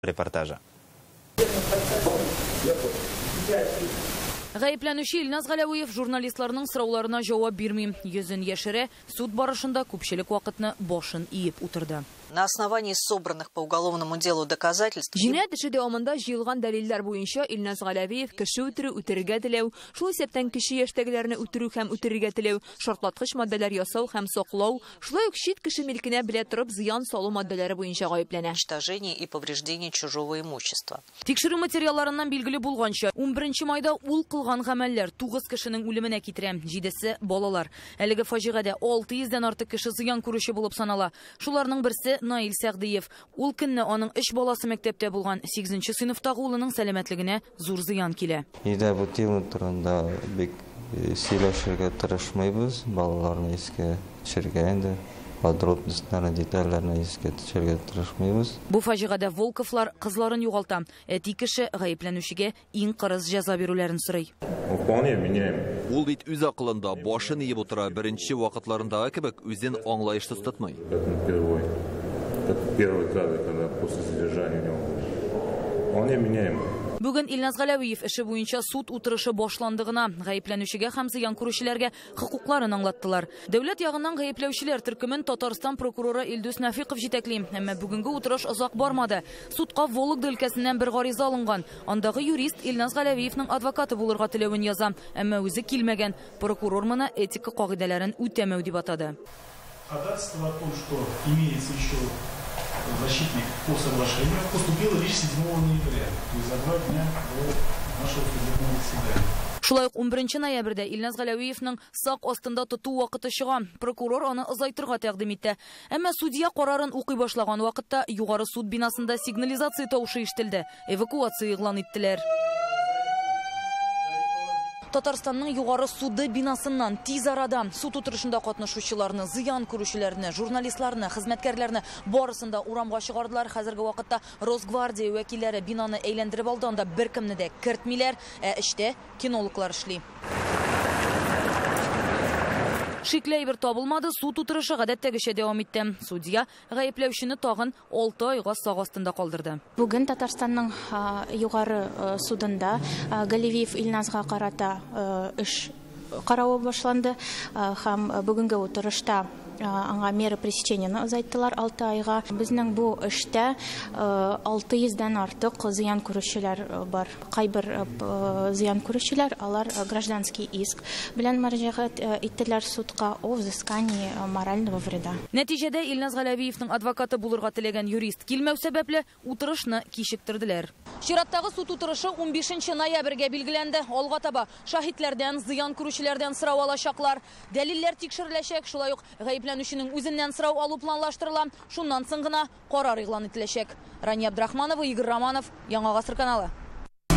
Репортажы. Гаепләнүче Илназ Галәвиев журналистларның сорауларына җавап бирми. Йөзен яшерә, суд барышында күпчелек вакытны башын иеп утырды. На основании собранных по уголовному делу доказательств... Җинаять эше дәвамында җыелган дәлилләр буенча Илназ Галәвиев кеше үтерү, үтерергә теләү, шул исәптән кече яшьтәгеләрне үтерү һәм үтерергә теләү, шартлаткыч матдәләр ясау һәм саклау, шулай ук чит кеше милкенә белә торып зыян салу маддәләре буенча гаепләнә. Уничтожение и повреждение чужого имущества. Тикшерү материалларыннан билгеле булганча, 11 майда ул кылган гамәлләр 9 кешенең үлеменә китерә, 7-се балалар. Әлеге фаҗигадә 600дән артык кеше зыян күрүче булып санала. Шуларның берсе Наил Сәгъдиев. Ул көнне аның 3 баласы мәктәптә булган. 8нче сыйныфтагы улының сәламәтлегенә зур зыян килә. Өйдә бу тема турында бик сөйләшергә тырышмыйбыз, балаларны искә төшергә инде, подробностьларны, детальләрне искә төшергә тырышмыйбыз. Бу фаҗигадә Волковлар кызларын югалта. Әти кеше гаепләнүчегә иң кырыс җәза бирүләрен сорый. Вполне вменяемый. Ул бит үз акылында, башын иеп утыра, беренче вакытларындагы кебек үзен аңлаешсыз тотмый. Как первый кадр, когда после задержания у него был. Вполне вменяемый. Бүген Илназ Галәвиев эше буенча суд утырышы башланды гына. Гаепләнүчегә һәм зыян күрүчеләргә хокукларын аңлаттылар. Дәүләт ягыннан гаепләүчеләр төркемен Татарстан прокуроры Илдус Нәфиков җитәкли. Әмма бүгенге утырыш озак бармады. Судка Вологда өлкәсеннән бер гариза алынган. Андагы юрист Илназ Галәвиевның адвокаты булырга теләвен яза, әмма үзе килмәгән. Прокурор моны этика кагыйдәләрен үтәмәү дип атады. Ходатайство о том, что имеется еще защитник по соглашению, поступило лишь 7 ноября, то есть за 2 дня до нашего судебного заседания. Шулай ук 11 ноябрьдә Илназ Галәвиевның сак астында тоту вакыты чыга. Прокурор аны озайтырга тәкъдим итте. Әмма судья карарын укый башлаган вакытта Югары суд бинасында сигнализация тавышы ишетелде. Эвакуация игълан иттеләр. Татарстанның Югары суды бинасыннан тиз арада суд утырышында катнашучыларны, зыян күрүчеләрне, журналистларны, хезмәткәрләрне барысын да урамга чыгардылар. Хәзерге вакытта Росгвардия вәкилләре бинаны әйләндереп алды, анда беркемне дә кертмиләр, ә эчтә кинологлар эшли. Шикле әйбер табылмады, суд утырышы гадәттәгечә дәвам итте. Судья гаепләүчене тагын 6 айга сак астында калдырды. Бүген Татарстанның Югары судында Галәвиев Илназга карата эш каравы башланды һәм бүгенге утырышта аңа мера пресечениене озайттылар 6 айга. Безнең бу эштә 600дән артык зыян күрүчеләр бар. Кайбер зыян күрүчеләр алар гражданский иск белән мөрәҗәгать иттеләр судка о взыскании морального вреда. Нәтиҗәдә Илназ Галәвиевның адвокаты булырга теләгән юрист килмәү сәбәпле утырышны кичектерделәр. Чираттагы суд утырышы 15 ноябрьгә билгеләнде. Алга таба шаһитләрдән, зыян күрүчеләрдән сорау алачаклар. Дәлилләр тикшереләчәк, шулай ук гаепләнүченең үзеннән сорау алу планлаштырыла. Шуннан соң гына карар игълан ителәчәк. Рания Абдрахманова, Игорь Романов, Яңа Гасыр каналы.